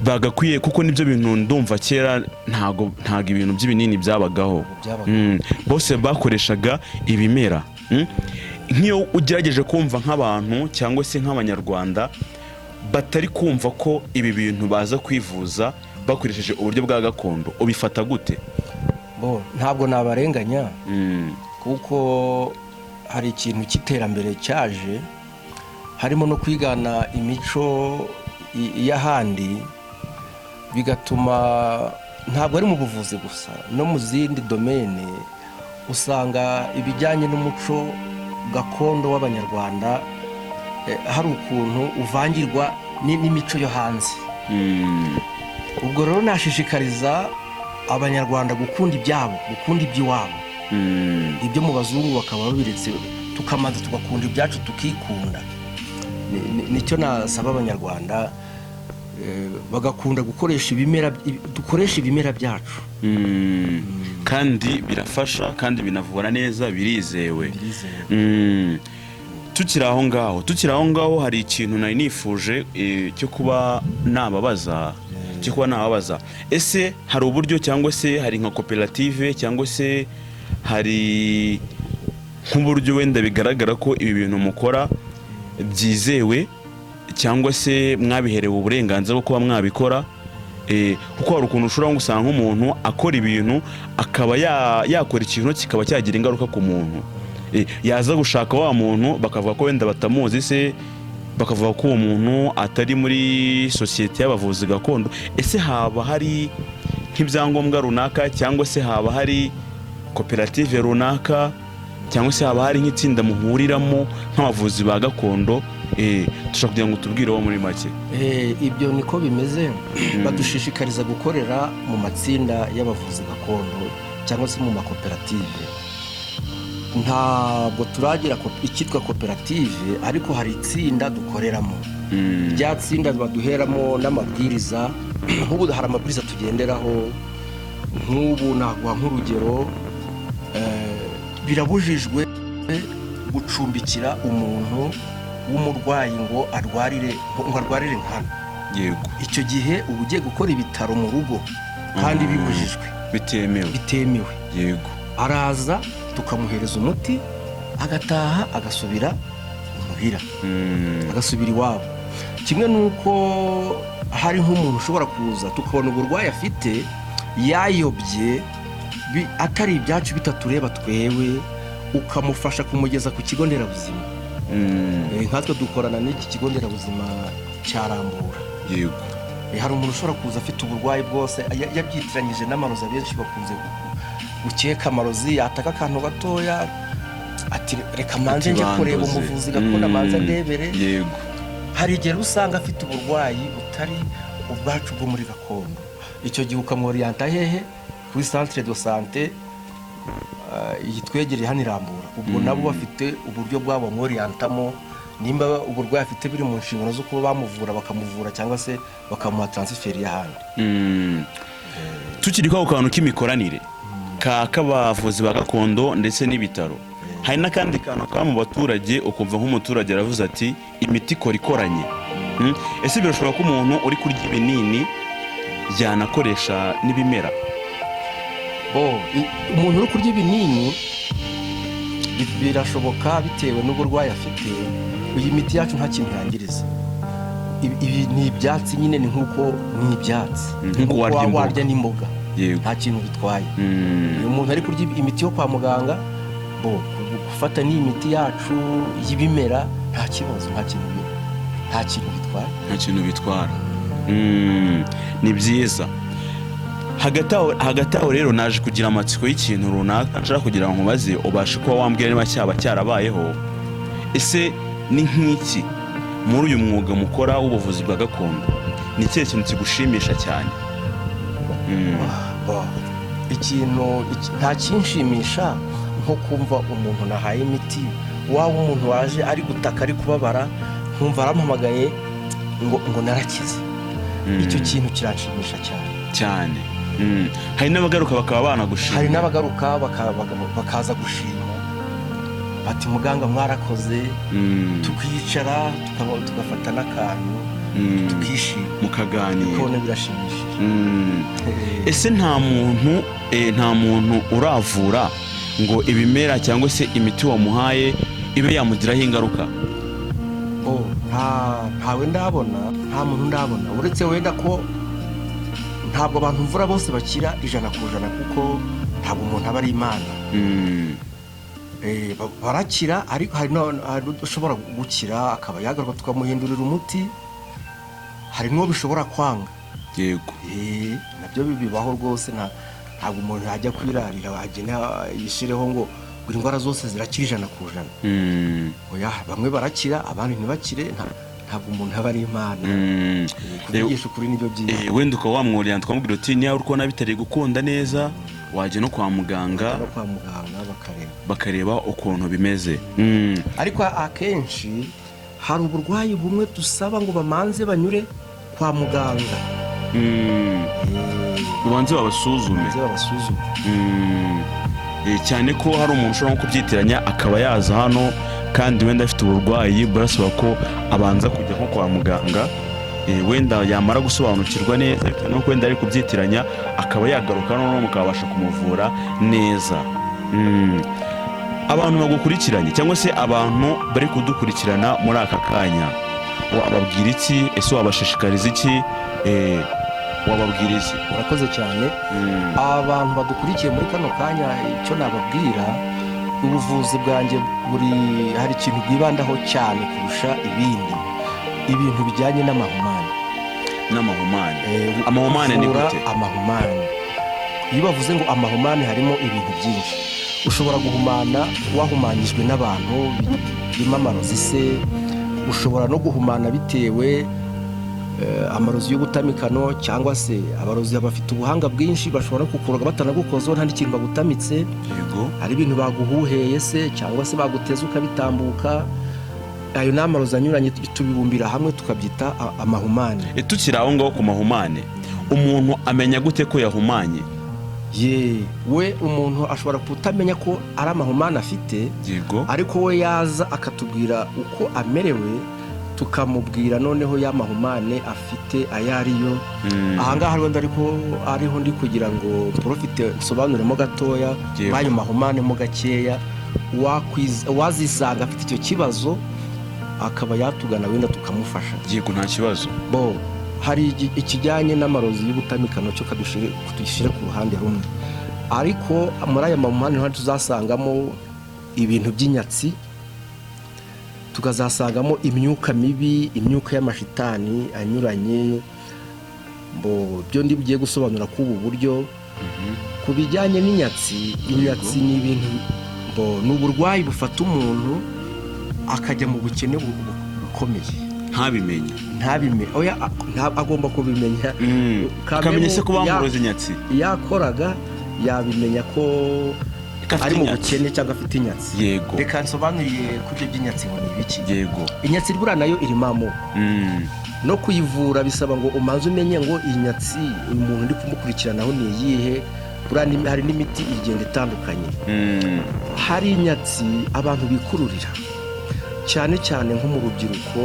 bagakwiye, kuko nibyo bintu ndumva kera ntago ibintu by'ibinini byabagaho. Byabagaho. Bose bakoreshaga ibimera. Nk'iyo ugerageje kumva nk'abantu cyangwa se nk'Abanyarwanda batari kumva ko ibi bintu baza kwivuza bakoresheje uburyo bwa gakondo, ubifata gute? Bo ntabwo nabarenganya, kuko hari ikintu cy'iterambere cyaje, harimo no kwigana imico y'ahandi, bigatuma ntabwo ari mu buvuzi gusa, no mu zindi domaine usanga ibijyanye n'umuco gakondo w'Abanyarwanda hari ukuntu uvangirwa n'imico yo hanze. Ubwo rero nashishikariza Abanyarwanda gukunda ibyabo, gukunda iby'iwabo. Ibyo mu bazungu bakaba babiretse, tukamanza tugakunda ibyacu, tukikunda. Nicyo nasaba Abanyarwanda, bagakunda gukoresha ibimera, dukoresha ibimera byacu. Kandi birafasha, kandi binavura neza, birizewe. Birizewe. Tukiri aho ngaho, hari ikintu nari nifuje cyo kuba nababaza. Ese hari uburyo, cyangwa se hari nka koperative, cyangwa se hari nk'uburyo wenda bigaragara ko ibi bintu mukora byizewe, cyangwa se mwabiherewe uburenganzira bwo kuba mwabikora? Kuko hari ukuntu ushobora gusanga nk'umuntu akora ibintu, akaba yakora ikintu kikaba cyagira ingaruka ku muntu. Yaza gushaka wa muntu, bakavuga ko wenda batamuzi se, bakavuga ko uwo muntu atari muri sosiyete y'abavuzi gakondo. Ese haba hari nk'ibyangombwa runaka, cyangwa se haba hari koperative runaka, cyangwa se haba hari nk'itsinda muhuriramo nk'abavuzi ba gakondo? Dushobora kugira ngo tubwireho muri make. Ibyo niko bimeze. Badushishikariza gukorera mu matsinda y'abavuzi gakondo cyangwa se mu makoperative. Ntabwo turagira icyitwa koperative, ariko hari itsinda dukoreramo, rya tsinda baduheramo n'amabwiriza. Nk'ubu hari amabwiriza tugenderaho. Nk'ubu naguha nk'urugero, birabujijwe gucumbikira umuntu w'umurwayi ngo arwarire nkana. Icyo gihe uba ugiye gukora ibitaro mu rugo kandi bibujijwe. Bitemewe. Bitemewe. Araza tukamuhereza umuti, agataha, agasubira imuhira, agasubira iwabo. Kimwe n'uko hari nk'umuntu ushobora kuza tukabona uburwayi afite yayobye, atari ibyacu, bitatureba twewe, ukamufasha kumugeza ku kigo nderabuzima. Nkatwe dukorana n'iki kigo nderabuzima cya Rambura. Hari umuntu ushobora kuza afite uburwayi bwose yabyitiranyije n'amarozi. Abenshi bakunze gukeka amarozi, yataka akantu gatoya ati: "Reka manze njye kureba Ati: umuvuzi gakondo, manze ndebere." Hari igihe rero usanga afite uburwayi butari ubwacu bwo muri gakondo. Icyo gihe ukamworiyanta hehe? Kuri centre de santé iyi twegereye hano i Rambura. Ubwo nabo bafite uburyo bwabo bamworiyantamo, nimba uburwayi afite biri mu nshingano zo kuba bamuvura bakamuvura, cyangwa se bakamuha transfert y'ahandi. Tukiri kwako kantu k'imikoranire k'abavuzi ba gakondo ndetse n'ibitaro, hari n'akandi kantu kaba mu baturage, ukumva nk'umuturage aravuze ati: "Imiti ikora ikoranye." Ese birashoboka ko umuntu uri kurya ibinini yanakoresha n'ibimera? Bo umuntu uri kurya ibinini birashoboka bitewe n'uburwayi afite. Iyi miti yacu nta kintu yangiriza. Ibi ni ibyatsi nyine, ni nk'uko ni ibyatsi. Nk'uko warya imboga. Warya n'imboga. Nta kintu bitwaye. Iyo umuntu ari kurya imiti yo kwa muganga, bo gufata n'iyi miti yacu y'ibimera nta kibazo, nta kintu bitwaye. Nta kintu bitwara. Ni byiza. Hagati aho rero naje kugira amatsiko y'ikintu runaka nshaka kugira ngo nkubaze, ubashe kuba wambwira niba cyaba cyarabayeho. Ese ni nk'iki muri uyu mwuga mukora w'ubuvuzi bwa gakondo, ni ikihe kintu kigushimisha cyane? Bo, ikintu nta kinshimisha nko kumva umuntu nahaye imiti, waba umuntu waje ari gutaka, ari kubabara, nkumva arampamagaye ngo narakize. Icyo kintu kiranshimisha cyane. Cyane. Hari n'abagaruka bakaba banagushimira. Hari n'abagaruka bakaza gushima bati: "Muganga, mwarakoze." Tukicara, tugafata n'akantu, tukishima, mukaganira, tukabona birashimishije. Ese nta muntu uravura ngo ibimera cyangwa se imiti wamuhaye ibe yamugiraho ingaruka? Bo, ntawe ndabona, nta muntu ndabona, uretse wenda ko ntabwo abantu mvura bose bakira 100%, kuko ntabwo umuntu aba ari Imana. Barakira, ariko hari n'ushobora gukira akaba yagaruka tukamuhindurira umuti. Hari n'uwo bishobora kwanga. Nabyo bibaho rwose. Ntabwo umuntu yajya kwirarira wagenda yishireho ngo indwara zose zirakira 100%. Oya, bamwe barakira, abandi ntibakire. Ntabwo umuntu aba ari Imana. Kuvugisha ukuri nibyo byiza. Wenda ukaba wamworienta, ukamubwira uti: "Niba uri kubona bitari gukunda neza, wajya no kwa muganga." No kwa muganga bakareba. Bakareba ukuntu bimeze. Ariko akenshi hari uburwayi bumwe dusaba ngo bamanze banyure kwa muganga. Ubanze babasuzume. Bamanze babasuzume. Cyane ko hari umuntu ushobora nko kubyitiranya, akaba yaza hano kandi wenda afite uburwayi burasaba ko abanza kujya nko kwa muganga. Wenda yamara gusobanukirwa neza bitewe n'uko wenda ari kubyitiranya, akaba yagaruka noneho mukabasha kumuvura neza. Abantu bagukurikiranye cyangwa se abantu bari kudukurikirana muri aka kanya, wababwira iki? Ese wabashishikariza iki? Wababwira iki? Urakoze cyane. Abantu badukurikiye muri kano kanya, icyo nababwira, ubuvuzi bwanjye buri hari ikintu bwibandaho cyane kurusha ibindi, ibintu bijyanye n'amahumane. N'amahumane. Amahumane ni Kuvura gute? Amahumane, iyo bavuze ngo amahumane, harimo ibintu byinshi. Ushobora guhumana wahumanyijwe n'abantu, birimo amarozi se. Ushobora no guhumana bitewe amarozi y'ubutamikano, cyangwa se abarozi bafite ubuhanga bwinshi, bashobora no kukuroga batanagukozeho, nta n'ikintu bagutamitse. Hari ibintu baguhuheye se, cyangwa se baguteza ukabitambuka. Ayo ni amarozi anyuranye, tubibumbira hamwe tukabyita amahumane. Tukiri aho ngaho ku mahumane, umuntu amenya gute ko yahumanye? Ye, we umuntu ashobora kutamenya ko ari amahumane afite, ariko we yaza akatubwira uko amerewe, tukamubwira noneho ya mahumane afite ayo ariyo. Ahangaha wenda ariko ariho ndi kugira ngo profite nsobanuremo gatoya ayo mahumane mo gakeya. Uwazisanga afite icyo kibazo akaba yatugana, wenda tukamufasha. Yego, nta kibazo. Bo, hari ikijyanye n'amarozi y'ubutamikano cyo kadushyire ku ruhande rumwe, ariko muri aya mahumane niho tuzasangamo ibintu by'inyatsi, tukazasangamo imyuka mibi, imyuka y'amashitani anyuranye. Bo byo ndi bugiye gusobanura ko ubu buryo ku bijyanye n'inyatsi, inyatsi ni ibintu bo ni uburwayi bufata umuntu akajya mu bukene bukomeye. Ntabimenye. Ntabime, oya, agomba kubimenya. Akamenya se ko Kamemu bamuroze inyatsi? Yakoraga yabimenya ko Ko afite ari mu inyatsi. bukene cyangwa afite inyatsi. Reka nsobanuriye ku byo by'inyatsi ngo ni ibiki. Inyatsi buriya nayo irimo amoko. No kuyivura bisaba ngo umanze umenye ngo iyi nyatsi uyu muntu ndi kumukurikiranaho ni iyihe. Buriya hari n'imiti igenda itandukanye. Hari inyatsi abantu bikururira cyane cyane nko mu rubyiruko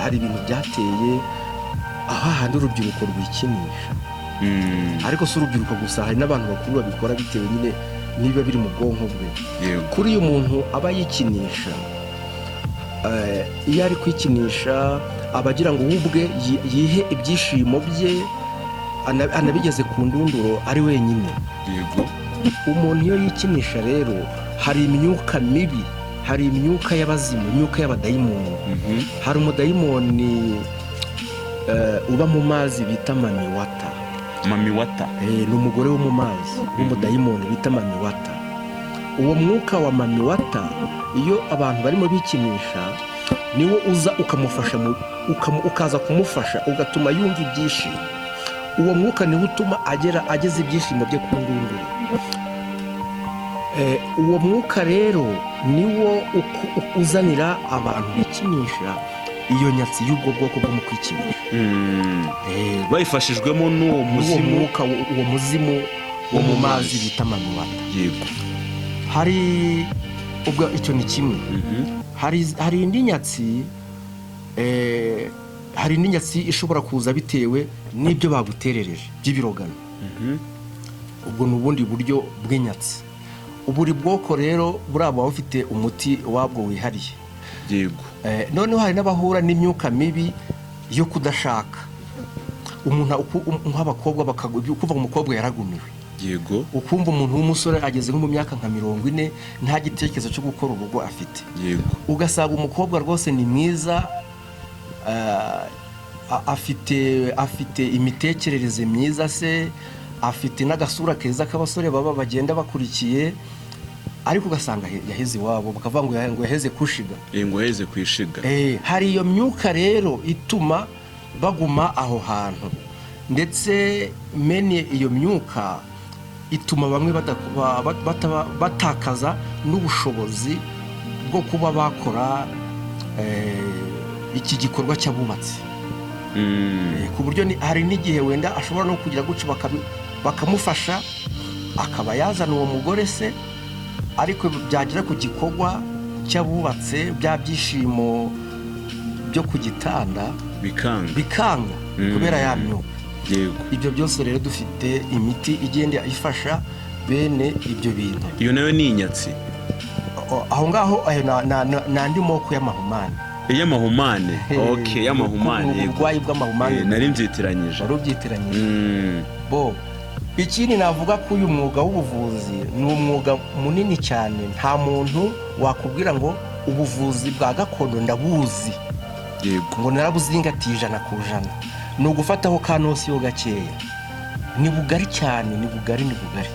hari ibintu byateye aho hahandi urubyiruko rwikinisha. Ariko si urubyiruko gusa, hari n'abantu bakuru babikora bitewe nyine niba biri mu bwonko bwe. Kuri uyu muntu aba yikinisha, iyo ari kwikinisha aba agira ngo we ubwe yihe ibyishimo bye anabigeze ku ndunduro ari wenyine. Umuntu iyo yikinisha rero hari imyuka mibi, hari imyuka y'abazimu, imyuka y'abadayimoni. Hari umudayimoni uba mu mazi bita Mamiwata. Mamiwata. Ni umugore wo mu mazi w'umudayimoni bita Mamiwata. Uwo mwuka wa Mamiwata, iyo abantu barimo bikinisha, niwo uza ukamufasha ukaza kumufasha ugatuma yumva ibyishimo. Uwo mwuka niwo utuma ageza ibyishimo bye ku ndunduro. Uwo mwuka rero niwo uzanira abantu bikinisha iyo nyatsi y'ubwo bwoko bwo mu kwikinisha. Bayifashijwemo n'uwo n'uwo muzimu. mwuka, uwo muzimu wo mu mazi bita Mamiwata. Hari ubwo icyo ni kimwe. Hari indi nyatsi, hari indi nyatsi ishobora kuza bitewe n'ibyo baguterereje by'ibirogano. Ubwo ni ubundi buryo bw'inyatsi. Buri bwoko rero buriya buba bufite umuti wabwo wihariye. Noneho hari n'abahura n'imyuka mibi yo kudashaka umuntu, nk'abakobwa kuva umukobwa yaragumiwe, ukumva umuntu w'umusore ageze nko mu myaka nka 40 nta gitekerezo cyo gukora urugo afite. Ugasanga umukobwa rwose ni mwiza, afite imitekerereze myiza se, afite n'agasura keza k'abasore baba bagenda bakurikiye, ariko ugasanga yaheze iwabo, bakavuga ngo yaheze kushiga. Ngo yaheze ku ishiga. Hari iyo myuka rero ituma baguma aho hantu, ndetse mene iyo myuka ituma bamwe batakaza n'ubushobozi bwo kuba bakora iki gikorwa cy'abubatsi. Ku buryo hari n'igihe wenda ashobora no kugira gutyo bakamufasha akaba yazana uwo mugore se, ariko byagera ku gikorwa cy'abubatse, bya byishimo byo ku gitanda, bikanga. Bikanga kubera ya myuka. Ibyo byose rero dufite imiti igenda ifasha bene ibyo bintu. Iyo nayo ni inyatsi? Aho ngaho ayo ni andi moko y'amahumane. Y'amahumane, okay, y'amahumane. Ni Yego. uburwayi bw'amahumane. Nari mbyitiranyije. Wari ubyitiranyije. Bo ikindi navuga ko uyu mwuga w'ubuvuzi ni umwuga munini cyane. Nta muntu wakubwira ngo ubuvuzi bwa gakondo ndabuzi, ngo narabuzingatiye 100%. Ni ugufataho ka notion gakeya. Ni bugari cyane, ni bugari, ni bugari.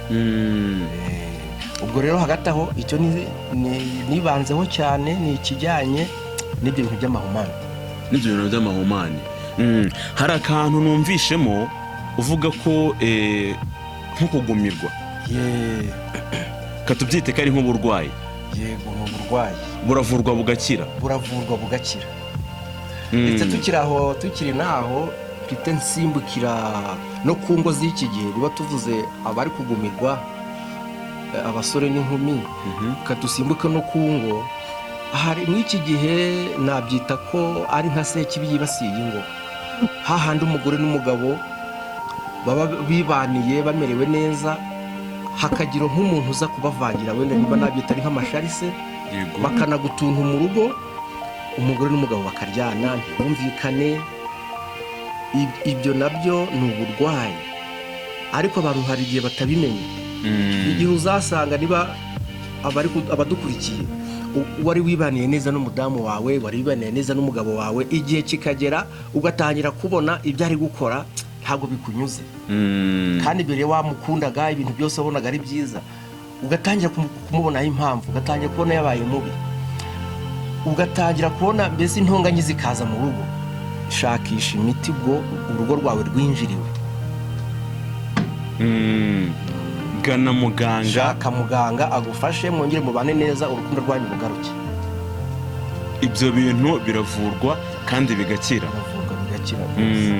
Ubwo rero hagati aho icyo nibanzeho cyane ni ikijyanye n'ibyo bintu by'amahumane. N'ibyo bintu by'amahumane. Hari akantu numvishemo uvuga ko nko kugumirwa, katubyite ko ari nk'uburwayi. Yego, ni uburwayi. Buravurwa bugakira? Buravurwa bugakira. Ndetse tukiri aho, tukiri n'aho, mfite nsimbukira no ku ngo z'iki gihe. Niba tuvuze abari kugumirwa, abasore n'inkumi, dusimbuke no ku ngo. Hari muri iki gihe nabyita ko ari nka sekibi yibasiye ingo, hahandi umugore n'umugabo baba bibaniye bamerewe neza, hakagira nk'umuntu uza kubavangira, wenda niba nabyita ari nk'amasharise, bakanaga utuntu mu rugo, umugore n'umugabo bakaryana ntibumvikane. Ibyo nabyo ni uburwayi, ariko abantu hari igihe batabimenya. Igihe uzasanga niba abadukurikiye Wari wibaniye neza n'umudamu wawe, wari wibaniye neza n'umugabo wawe, igihe kikagera ugatangira kubona ibyo ari gukora ntabwo bikunyuze, kandi mbere wamukundaga, ibintu byose wabonaga ari byiza, ugatangira kumubonaho impamvu, ugatangira kubona yabaye mubi, ugatangira kubona mbese intonganya zikaza mu rugo. Shakisha imiti ubwo urugo rwawe rwinjiriwe. Gana muganga. Shaka muganga agufashe, mwongere mubane neza, urukundo rwanyu rugaruke. Ibyo bintu biravurwa kandi bigakira. Biravurwa bigakira rwose.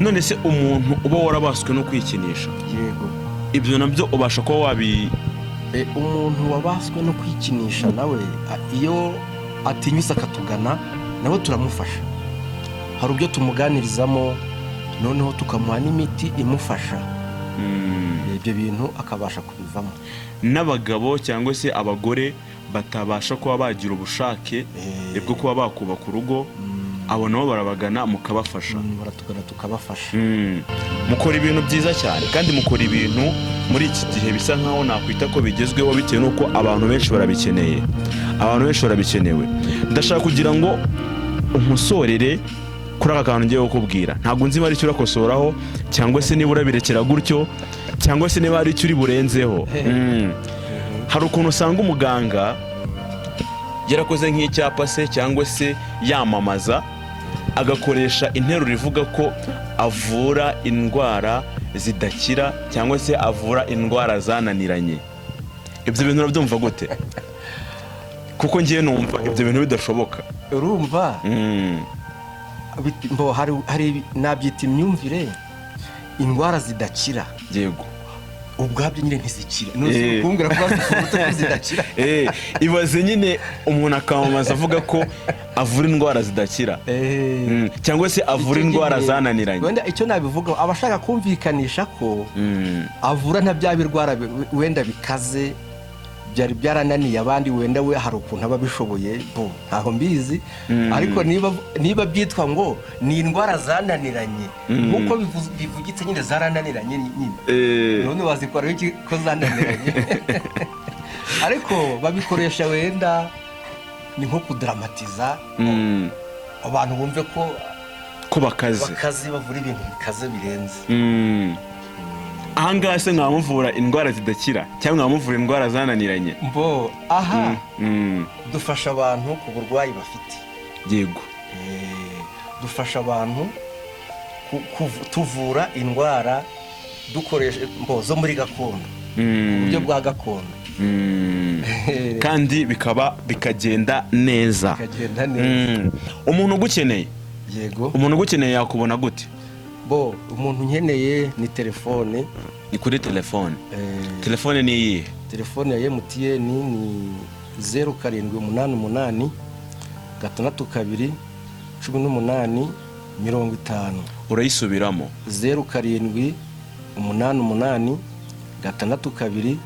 None se umuntu uba warabaswe no kwikinisha, Yego. ibyo nabyo ubasha kuba wabi Umuntu wabaswe no kwikinisha nawe, iyo atinyutse akatugana, nawe turamufasha. Hari ubyo tumuganirizamo, noneho tukamuha n'imiti imufasha, ibyo bintu akabasha kubivamo. N'abagabo cyangwa se abagore batabasha kuba bagira ubushake bwo kuba bakubaka urugo, abo nabo barabagana mukabafasha? Baratugana tukabafasha. Mukora ibintu byiza cyane, kandi mukora ibintu muri iki gihe bisa nkaho nakwita ko bigezweho, bitewe n'uko abantu benshi barabikeneye, abantu benshi barabikenewe. Ndashaka kugira ngo unkosorere kuri aka kantu ngiye kukubwira. Ntabwo nzi niba ari icyo urakosoraho, cyangwa se niba urabirekera gutyo, cyangwa se niba hari icyo uri burenzeho. Hari ukuntu usanga umuganga yarakoze nk'icyapa se cyangwa se yamamaza, agakoresha interuro ivuga ko avura indwara zidakira cyangwa se avura indwara zananiranye. Ibyo bintu urabyumva gute? Kuko ngiye numva ibyo bintu bidashoboka. Urumva, mbo hari nabyita imyumvire. Indwara zidakira, ubwabyo nyine ntizikira. Kumbwira ko bazivura ko zidakira? Ibaze nyine umuntu akamamaza avuga ko avura indwara zidakira, cyangwa se avura Icyo indwara gihe, zananiranye. Wenda icyo nabivuga, aba ashaka kumvikanisha ko avura nka bya birwara wenda bikaze byari byarananiye abandi, wenda we hari ukuntu aba abishoboye. Bo ntaho mbizi, ariko niba byitwa ngo ni indwara zananiranye, nk'uko bivugitse nyine, zarananiranye nyine, none wazikoraho iki ko zananiranye? Ariko babikoresha wenda ni nko kudaramatiza, abantu bumve ko ko bakaze. Bakaze, bavura ibintu bikaze birenze. Ahangaha se mwaba muvura indwara zidakira cyangwa mwaba muvura indwara zananiranye? Mbo aha dufasha abantu ku burwayi bafite. Dufasha abantu tuvura indwara dukoresha mbo zo muri gakondo, uburyo bwa gakondo. Kandi bikaba bikagenda neza. Bikagenda neza. Umuntu ugukeneye, umuntu ugukeneye yakubona gute? Bo umuntu nkeneye ni telefone. Ni kuri telefone? Telefone ni iyihe? Telefone ya MTN ni 0788 62 18 50. Urayisubiramo? 0788 62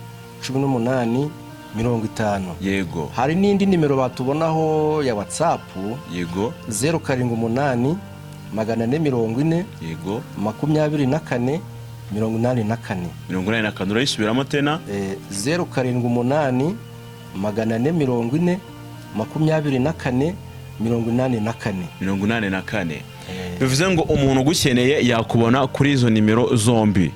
18 50. Hari n'indi nimero batubonaho ya WhatsApp, 078 440 24 84. 84. Urayisubiramo tena? 078 440 24 84. 84. Bivuze ngo umuntu ugukeneye yakubona kuri izo nimero zombi.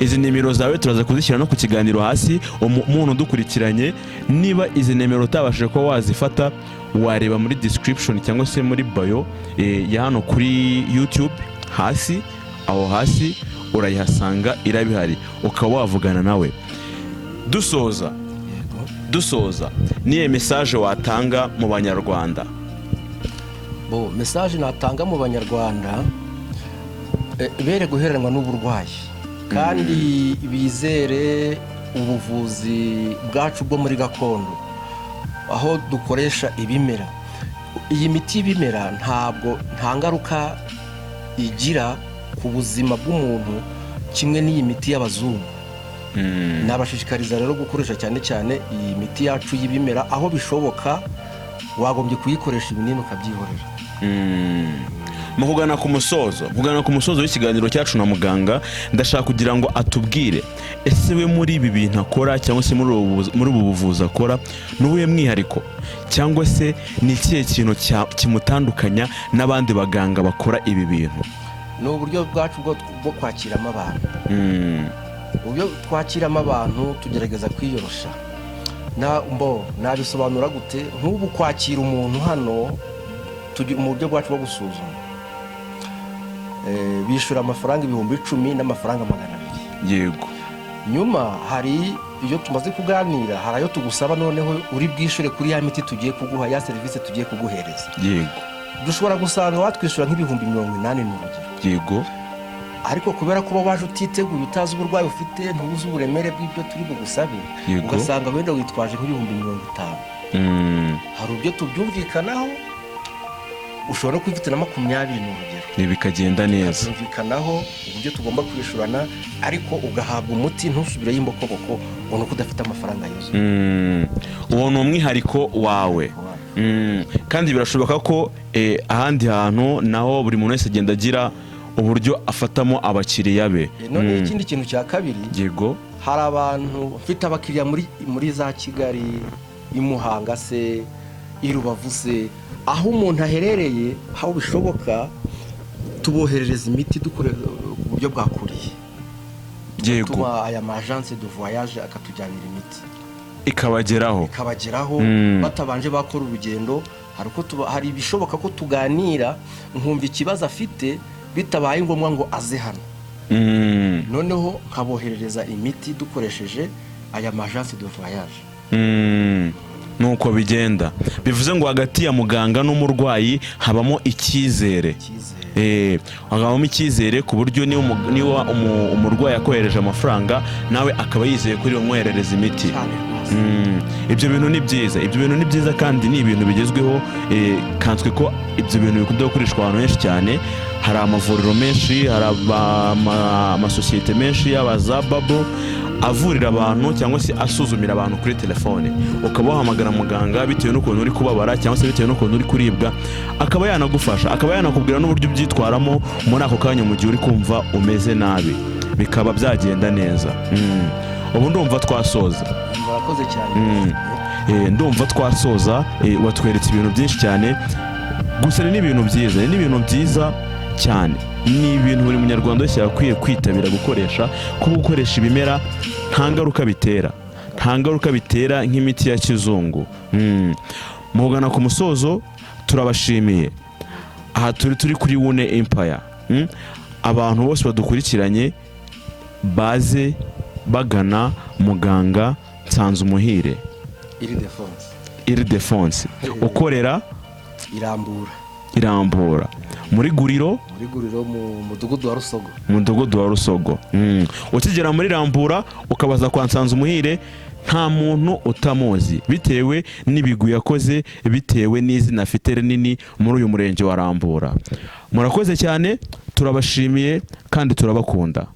Izi nimero zawe turaza kuzishyira no ku kiganiro hasi. Umuntu udukurikiranye, niba izi nimero utabashije kuba wazifata, wareba muri description cyangwa se muri bio ya hano kuri YouTube hasi, aho hasi urayihasanga, irabihari, ukaba wavugana nawe. Dusoza, dusoza, niyo message watanga mu Banyarwanda? Bo message natanga mu Banyarwanda, bere guheranwa n'uburwayi, kandi bizere ubuvuzi bwacu bwo muri gakondo, aho dukoresha ibimera. Iyi miti y'ibimera ntabwo nta ngaruka igira ku buzima bw'umuntu kimwe n'iyi miti y'abazungu. Nabashishikariza rero gukoresha cyane cyane iyi miti yacu y'ibimera. Aho bishoboka wagombye kuyikoresha, ibinini ukabyihorera. Mu kugana ku musozo, kugana ku musozo w'ikiganiro cyacu na muganga, ndashaka kugira ngo atubwire: ese we muri ibi bintu akora, cyangwa se muri ubu buvuzi akora, ni ubuhe mwihariko, cyangwa se ni ikihe kintu kimutandukanya n'abandi baganga bakora ibi bintu? Ni uburyo bwacu bwo kwakiramo abantu. Uburyo twakiramo abantu, tugerageza kwiyorosha. Na mbo nabisobanura gute? Nk'ubu kwakira umuntu hano, mu buryo bwacu bwo gusuzuma, bishyura amafaranga 10,000 n'amafaranga 200. Nyuma hari iyo tumaze kuganira, hari ayo tugusaba noneho uri bwishyure kuri ya miti tugiye kuguha, ya serivisi tugiye kuguhereza. Dushobora gusanga watwishyura nk'80,000, ni urugero. Ariko kubera kuba waje utiteguye, utazi uburwayi ufite, ntuzi uburemere bw'ibyo turi bugusabe, ugasanga wenda witwaje nk'50,000. Hari uburyo tubyumvikanaho, ushobora no kwifite na 20, ni urugero. Bikagenda neza. Tubyumvikanaho uburyo tugomba kwishyurana, ariko ugahabwa umuti, ntusubireyo imbokoboko ubona ko udafite amafaranga yuzuye. Uwo ni umwihariko wawe. Kandi birashoboka ko ahandi hantu naho buri muntu wese agenda agira uburyo afatamo abakiriya be. None ikindi kintu cya kabiri, hari abantu mfite abakiriya muri za Kigali, i Muhanga se, i Rubavu se, aho umuntu aherereye, aho bishoboka tuboherereza imiti dukore ku buryo bwa courrier. Tuma aya ma agence de voyage akatujyanira imiti. Ikabageraho. Ikabageraho batabanje bakora urugendo. Hari uko hari ibishoboka ko tuganira, nkumva ikibazo afite, bitabaye ngombwa ngo aze hano. Noneho nkaboherereza imiti dukoresheje aya ma agence de voyage. Nuko bigenda. Bivuze ngo hagati ya muganga n'umurwayi habamo icyizere. Icyizere. Habamo icyizere ku buryo niba umurwayi akohereje amafaranga, nawe akaba yizeye kuri bumwoherereza imiti. Cyane rwose. Ibyo bintu ni byiza, ibyo bintu ni byiza kandi ni ibintu bigezweho. Kanswe ko ibyo bintu bikunda gukoreshwa ahantu henshi cyane. Hari amavuriro menshi, hari amasosiyete menshi, yaba za babo avurira abantu cyangwa se asuzumira abantu kuri telefone, ukaba wahamagara muganga bitewe n'ukuntu uri kubabara cyangwa se bitewe n'ukuntu uri kuribwa, akaba yanagufasha, akaba yanakubwira n'uburyo ubyitwaramo muri ako kanya mu gihe uri kumva umeze nabi, bikaba byagenda neza. Ubu ndumva twasoza. Murakoze cyane. Ndumva twasoza. Watweretse ibintu byinshi cyane gusa, ni n'ibintu byiza, ni n'ibintu byiza cyane, ni ibintu buri munyarwanda wese yakwiye kwitabira gukoresha, kuko gukoresha ibimera nta ngaruka bitera, nta ngaruka bitera nk'imiti ya kizungu. Mu kugana ku musozo, turabashimiye. Aha turi kuri Wune Empire. Abantu bose badukurikiranye baze bagana muganga Nsanzumuhire Iridefonse. Iridefonse, ukorera Irambura. Irambura muri Guriro. Muri Guriro, mu mudugudu wa Rusogo. Mu mudugudu wa Rusogo. Ukigera muri Rambura ukabaza kwa Nsanzumuhire, nta muntu utamuzi, bitewe n'ibigwi yakoze, bitewe n'izina afite rinini muri uyu murenge wa Rambura. Murakoze cyane, turabashimiye kandi turabakunda.